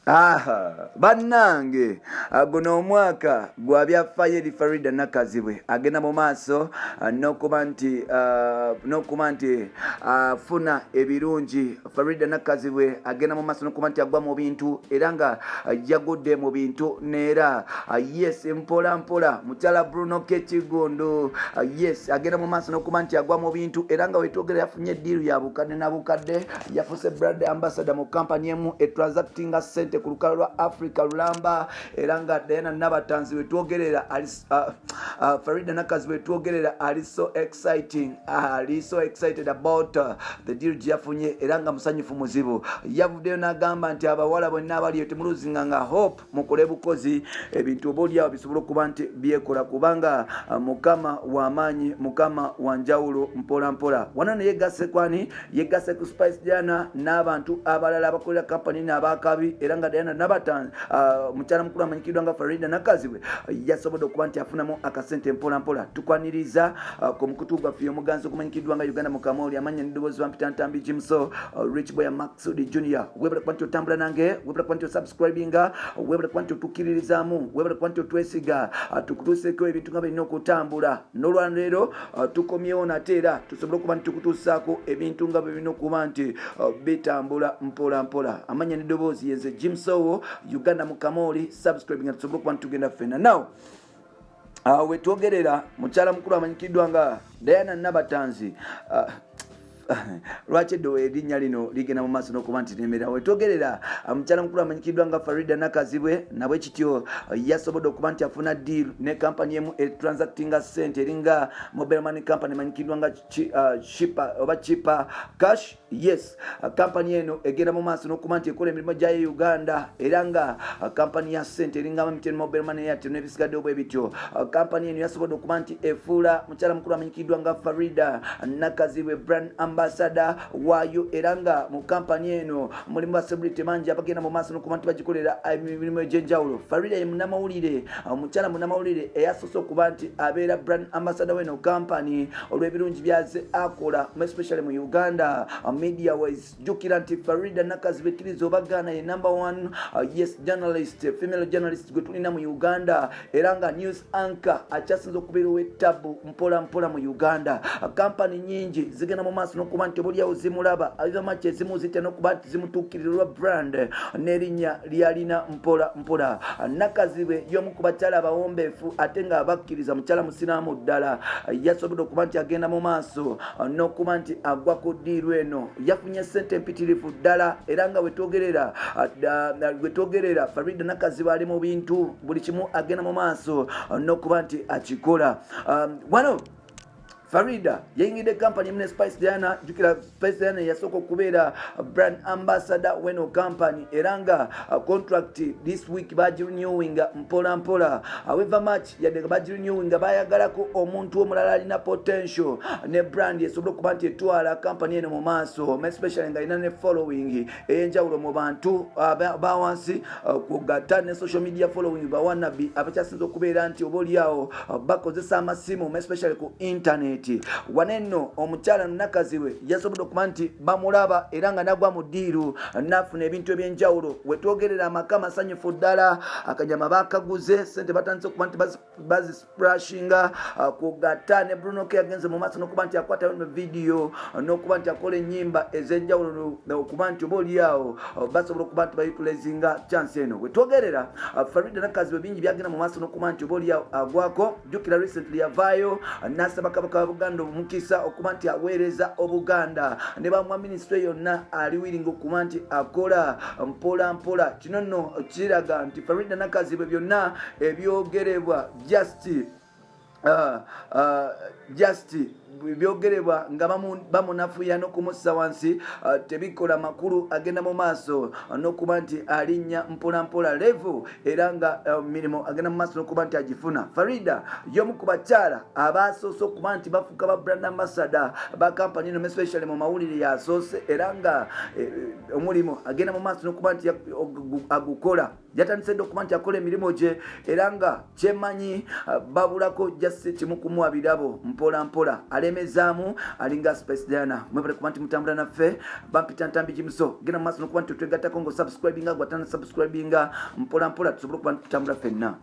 Aha, bannange, guno omwaka gwa byafaayo eri Farida Nakazibwe. Agenda mu maaso n'okuba nti afuna ebirungi. Farida Nakazibwe agenda mu maaso n'okuba nti agwa mu bintu, era nga yagudde mu bintu neera. Yes, mpola mpola mukyala Bruno Kekigundu, yes, agenda mu maaso n'okuba nti agwa mu bintu, era nga wetwogera yafunye eddiiru ya bukadde na bukadde. Yafuuse brand ambassador mu kampani emu etransactinga sente ku lukalu lwa Africa lulamba, era nga Diana Nabatanzi wetwogerera ali, Farida Nakazi wetwogerera ali so exciting, ali so excited about the deal gye yafunye, era nga musanyufu muzibu. Yavuddeyo n'agamba nti abawala bonna abaliyo, temulosinganga hope, mukole bukozi, ebintu oba oliawo bisobola okuba nti byekola, kubanga Mukama w'amaanyi, Mukama wanjawulo. Mpola mpola wano ne yegasse kwani yegasse ku Spice Diana n'abantu abalala abakolera kampani n'abakabi, era nga Diana Nabatan, mukyala mukulu amanyikiddwa nga Farida Nakazibwe, yasobodde okuba nti afunamu akasente mpola mpola. Tukwaniriza ku mukutu gwaffe omuganzi ogumanyikiddwa nga Uganda Mukamoli. Amanya n'eddoboozi bampita Ntambi Jimso, Rich Boy Maxud Junior. Webale kuba nti otambula nange, webale kuba nti osubscribinga, webale kuba nti otukkiririzaamu, webale kuba nti otwesiga, tukutuuseeko ebintu nga birina okutambula. N'olwaleero tukomyewo nate era tusobole okuba nti tukutuusaako ebintu nga bwe birina okuba nti bitambula mpola mpola. Amanya n'eddoboozi yenze Jimsowo, Uganda Mukamoli. Subscribe nga tusobole okuba nti tugenda ffenna. Now, wetwogerera mukyala mukulu amanyikiddwa nga Diana Nabatanzi, lwaki eddo erinnya lino ligenda mu maaso n'okuba nti nemera? Wetwogerera mukyala mukulu amanyikiddwa nga Farida Nakazibwe nabwe kityo yasobodde okuba nti afuna deal ne kampani emu etransactinga sente, eringa mobile money company emanyikiddwa nga Chipper oba Chipper Cash. Yes, kampani eno egenda mu maaso n'okuba nti ekola emirimu gyayo e Uganda, era nga kampani ya sente eringa MTN mobile money, Airtel n'ebisigaddewo bwe bityo. Kampani eno yasobodde okuba nti efuula mukyala mukulu amanyikiddwa nga Farida Nakazibwe brand ambassador waayo, era nga mu kampani eno mulimu bacelebrity bangi abagenda mu maaso n'okuba nti bagikolera emirimu egy'enjawulo. Farida ye munnamawulire, omukyala munnamawulire eyasoose okuba nti abeera brand ambassador w'eno kampani olw'ebirungi byaze akola, especially mu Uganda media wise. Jjukira nti Farida Nakazibwe, kkiriza obagaana, ye number one, yes, journalist, female journalist gwe tulina mu Uganda, era nga news anchor akyasinza okubeera ow'ettabu mpola mpola mu Uganda. Kampani nyingi zigenda mu maaso n'okuba nti obuliawo zimulaba avamaki, ezimu zitya n'okuba nti zimutuukirira olwa brand n'erinnya lyalina. Mpola mpola Nakazibwe y'omu ku bakyala abawombeefu ate nga bakkiriza, mukyala musiraamu ddala. Yasobodde okuba nti agenda mu maaso n'okuba nti agwa ku ddiiru eno. Yafunye sente empitirivu ddala, era nga wetwogerera Farida Nakazibwe ali mu bintu, buli kimu agenda mu maaso n'okuba nti akikola. Wano Farida yayingidde kampany emu ne Spice Diana. Jukira Spice Diana yasooka okubeera brand ambassador weno company, era nga contract this week bagirenewinga mpola mpola. However much yadde nga bagirenewinga, bayagalako omuntu omulala alina potential ne brand esobola okuba nti etwala kampany eno mu maaso, especially nga alina ne following ey'enjawulo mu bantu bawansi, kugatta ne social media following, bawanabi abakyasinza okubeera nti oba oliawo bakozesa amasimu, especially ku internet. Wanenno omukyala Nakazibwe yasobodde okuba nti bamulaba, era nga nagwa mu ddiiru nafuna ebintu ebyenjawulo. Wetwogerera amaka masanyufu ddala, akanyama bakaguze, sente batandise okuba nti bazisprashinga, kugatta ne Bruno K yagenze mu maaso n'okuba nti akwata mu vidiyo n'okuba nti akola ennyimba ez'enjawulo, okuba nti oba oliawo basobola okuba nti bautilizinga chance eno. Wetwogerera Farida Nakazibwe bingi byagenda mu maaso n'okuba nti oba oliawo agwako. Jjukira recently yavaayo n'asaba Kabaka wa Buganda omukisa okuba nti aweereza Obuganda ne bamuwa minisitule yonna, ali willing okuba nti akola mpola mpola. Kino nno kiraga nti Farida Nakazibwe byonna ebyogerebwa just byogerebwa nga bamunafuya n'okumussa wansi, tebikola makulu. Agenda mu maaso n'okuba nti alinnya mpola mpola level, era nga mirimu agenda mu maaso n'okuba nti agifuna. Farida y'omu ku bakyala abasoose okuba nti bafuuka ba brand ambassador ba kampani eno, especially mu mawulire yasoose, era nga omulimu agenda mu maaso n'okuba nti agukola. Yatandise dde okuba nti akola emirimu gye, era nga kyemanyi babulako just kimu kumuwa birabo. Mpola mpola. Alemezaamu alinga Spice Diana. Mwebale kuba nti mutambula naffe. Bampita Ntambi Jimuso. Genda mu maaso nokuba nti otwegattako nga osubscribinga, gwatana subscribinga mpola mpola, tusobole okuba nti tutambula ffenna.